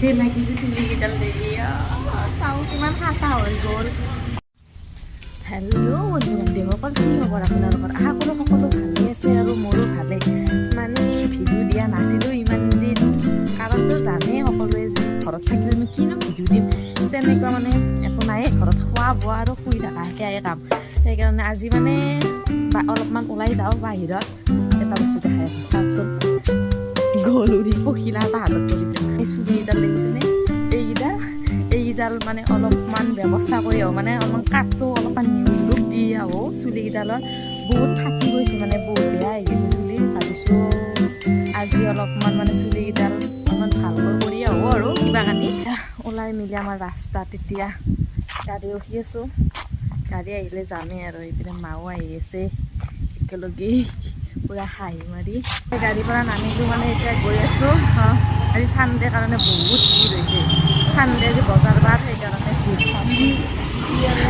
দুখেই লাগিছে চুলিকেইডাল দেখি। চাওঁ কিমান খাটা হৈ গ'ল। হেল্ল' বন্ধু বান্ধৱীসকল, কি খবৰ আপোনালোকৰ? আশা কৰোঁ সকলো ভালেই আছে আৰু মোৰো ভালেই। মানে ভিডিঅ' দিয়া নাছিলোঁ ইমান দিন, কাৰণটো জানেই সকলোৱে যে ঘৰত থাকিলেনো কিনো ভিডিঅ' দিম, তেনেকুৱা মানে একো নাই, ঘৰত খোৱা বোৱা আৰু শুই থকা সেয়াই কাম। সেইকাৰণে আজি মানে অলপমান ওলাই যাওঁ বাহিৰত, এটা বস্তু দেখাই আছোঁ, চাওকচোন। গ'ল উৰি পখিলা এটা হাতত পৰিছে। এই চুলিকেইডাল দেখিছেনে? এইকেইডাল মানে অলপমান ব্যৱস্থা কৰি আহোঁ, মানে অলপমান কাটো, অলপমান নিউ লুক দি আহোঁ। চুলিকেইডালত বহুত থাকি গৈছে, মানে বহুত বেয়া হৈ গৈছে চুলি। ভাবিছোঁ আজি অলপমান মানে চুলিকেইডাল অলপমান ভালকৈ কৰি আহোঁ আৰু কিবা কানি ওলাই মেলি আমাৰ ৰাস্তাত এতিয়া গাড়ী ৰখি আছোঁ, গাড়ী আহিলে যামেই আৰু। এইপিনে মাও আহি আছে একেলগে পূৰা হাঁহি মাৰি। গাড়ীৰ পৰা নামিলোঁ, মানে এতিয়া গৈ আছোঁ। আজি চানডে কাৰণে বহুত ভিৰ হৈছে। চানডে আজি বজাৰ বাৰ, সেইকাৰণে ভিৰ। আৰু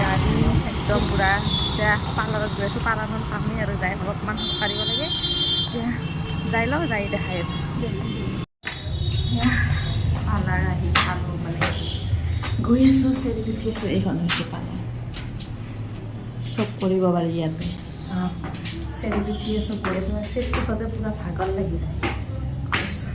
গাড়ী একদম পূৰা। এতিয়া পাৰ্লাৰত গৈ আছোঁ, পাৰ্লাৰখন পামেই আৰু, যাই অলপমান খোজকাঢ়িব লাগে। এতিয়া যাই লওঁ, যাই দেখাই আছোঁ। পাৰ্লাৰ আহি পালোঁ, মানে গৈ আছোঁ, চিৰিত উঠি আছোঁ। এইখন হৈছে পাৰ্লাৰ, চব কৰিব পাৰি ইয়াতে। অঁ, চিৰিত উঠি আছোঁ, গৈ আছোঁ। মানে চিৰিত উঠোঁতে পূৰা ভাগৰ লাগি যায়। গৈ আছোঁ।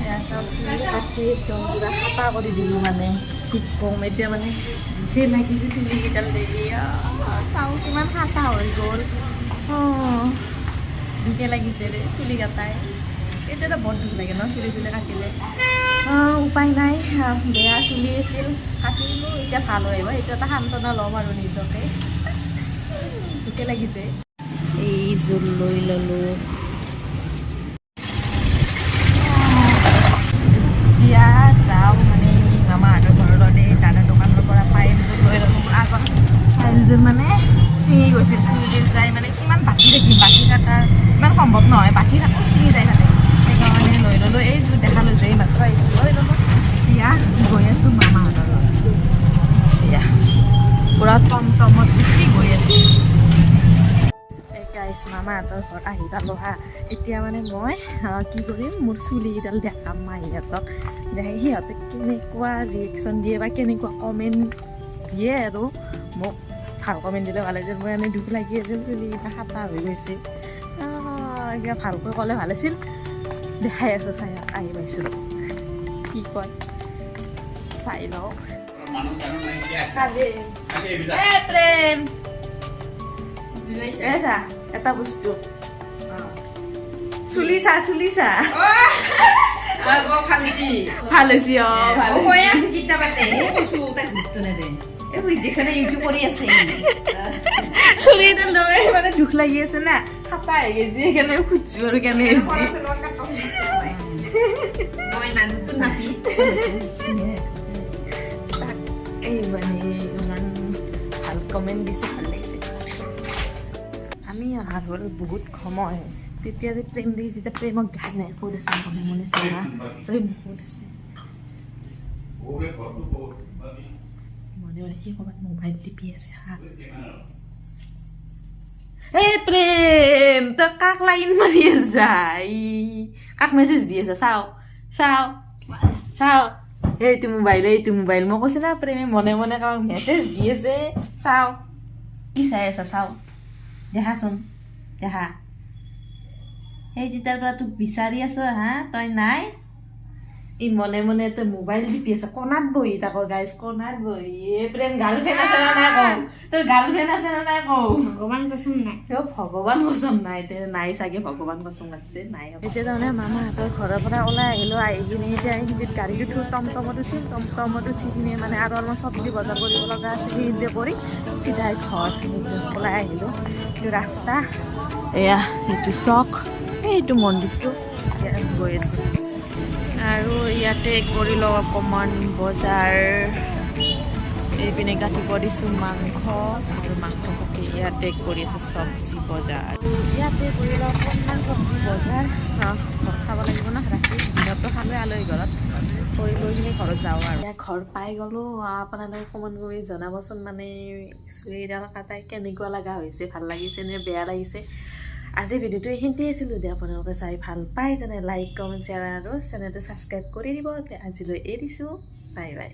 এয়া চাওক, চুলি কাটি একদম পূৰা চাফা কৰি দিলোঁ। মানে কি ক'ম, এতিয়া মানে দুখেই লাগিছে চুলিকেইডাল দেখি। চাওঁ কিমান খাটা হৈ গ'ল। অঁ, দুখে লাগিছে ৰে চুলি কাটাই। এইটো এটা বৰ দুখ লাগে ন চুলি তুলি কাটিলে। উপায় নাই, বেয়া চুলি আছিল, কাটিলোঁ, এতিয়া ভাল হৈ আহিব, সেইটো এটা সান্তনা ল'ম আৰু নিজকে। দুখে লাগিছে। এইযোৰ লৈ ল'লোঁ। এতিয়া যাওঁ মানে মামাহঁতৰ ঘৰলৈ। দাদাৰ দোকানৰ পৰা পায়েলযোৰ লৈ ল'লোঁ। মোৰ আগৰ পায়েলযোৰ মানে ছিঙি গৈছিল। ছিঙি যায়, মানে কিমান বাকি থাকিম, বাকি থকাৰ ইমান সম্ভৱ নহয়, বাকি থাকোঁ ছিঙি যায় থাকে। সেইকাৰণে লৈ ল'লোঁ। এইযোৰ দেখালোঁ যে এইমাত্ৰ, এইযোৰ লৈ ল'লোঁ। এতিয়া গৈ আছোঁ মামাহঁতৰ ঘৰত। এতিয়া পূৰা টমটমত উঠি গৈ আছোঁ। গাইছ, মামাহঁতৰ ঘৰত আহি পালোঁ হা। এতিয়া মানে মই কি কৰিম, মোৰ চুলিকেইডাল দেখাম মাহীহঁতক। দেখাই সিহঁতে কেনেকুৱা ৰিয়েকশ্যন দিয়ে বা কেনেকুৱা কমেণ্ট দিয়ে আৰু মোক ভাল কমেণ্ট দিলে ভাল আছিল। মই এনেই দুখ লাগি আছিল, চুলিকেইটা খাটা হৈ গৈছে। এতিয়া ভালকৈ ক'লে ভাল আছিল। দেখাই আছোঁ, চাই আহি পাইছোঁ, কি কয় চাই লওঁ। এ প্ৰেম, এ চা এটা বস্তু, চুলি চা, চুলি চা। ভাল হৈছে। অ, ভাল হৈছে। চুলিডাল লগাই মানে দুখ লাগি আছে না, খাটা হৈ গৈছে, সেইকাৰণে সুধছো আৰু কেনে হৈছে। তাক এই মানে ইমান ভাল কমেণ্ট দিছে, ভাল লাগিছে। আমি অহাৰ হ'ল বহুত সময়। তেতিয়া যে প্ৰেম দেখিছে, যেতিয়া প্ৰেমক গান নাই। ক'ত আছে মনে মনে চোৱা, প্ৰেম ক'ত আছে? মনে মনে সি ক'ৰবাত মোবাইল টিপি আছে হা। এই প্ৰেম, তই কাক লাইন মাৰি আছা? ই কাক মেছেজ দি আছা? চাওঁ চাওঁ চাওঁ, এইটো মোবাইল, এইটো মোবাইল। মই কৈছো না, প্ৰেমে মনে মনে কাৰোবাক মেছেজ দি আছে। চাওঁ কি চাই আছা, চাওঁ, দেখাচোন, দেখা। সেই তেতিয়াৰ পৰা তোক বিচাৰি আছো হা, তই নাই। ই মনে মনে তই মোবাইল টিপি আছ কণাত বহি। তাকো গাইজ, কণাত বহি। এ প্ৰেম, গাৰ্লফ্ৰেণ্ড আছে না নাই কওঁ? তোৰ গাৰ্লফ্ৰেণ্ড আছে না নাই কওঁ? ভগৱান কচম, নাই। অ, ভগৱান কচম নাই তে, নাই চাগে, ভগৱান কচম আছে নাই। এতিয়া তাৰমানে মামাহঁতৰ ঘৰৰ পৰা ওলাই আহিলোঁ। আহি কিনে এতিয়া এইখিনিত গাড়ীত উঠো, টমটমত উঠিম। টমটমত উঠি কিনে মানে আৰু অলপমান চব্জি বজাৰ কৰিব লগা আছে, সেইখিনিতে কৰি চিধাই ঘৰ। সেইটো ওলাই আহিলোঁ, এইটো ৰাস্তা, এয়া এইটো চক। সেইটো মন্দিৰটো। এতিয়া গৈ আছোঁ আৰু ইয়াতে কৰি লওঁ অকণমান বজাৰ। এইপিনে কাটিব দিছোঁ মাংস আৰু মাংস কাটি ইয়াতে কৰি আছোঁ চব্জি বজাৰ। ইয়াতে কৰি লওঁ অকণমান চব্জি বজাৰ। ঘৰত খাব লাগিব ন ৰাতি। দিনততো খালোৱে আলহী ঘৰত। কৰি লৈ কিনে ঘৰত যাওঁ আৰু। এতিয়া ঘৰ পাই গ'লোঁ। আপোনালোকে কমেণ্ট কৰি জনাবচোন, মানে চুলিডাল কাটাই কেনেকুৱা লগা হৈছে, ভাল লাগিছে নে বেয়া লাগিছে। আজি ভিডিঅ'টো এইখিনিতে আছিল। যদি আপোনালোকে চাই ভাল পায়, তেনে লাইক, কমেণ্ট, শ্বেয়াৰ আৰু চেনেলটো ছাবস্ক্ৰাইব কৰি দিব। আজিলৈ এৰিছোঁ। Bye bye.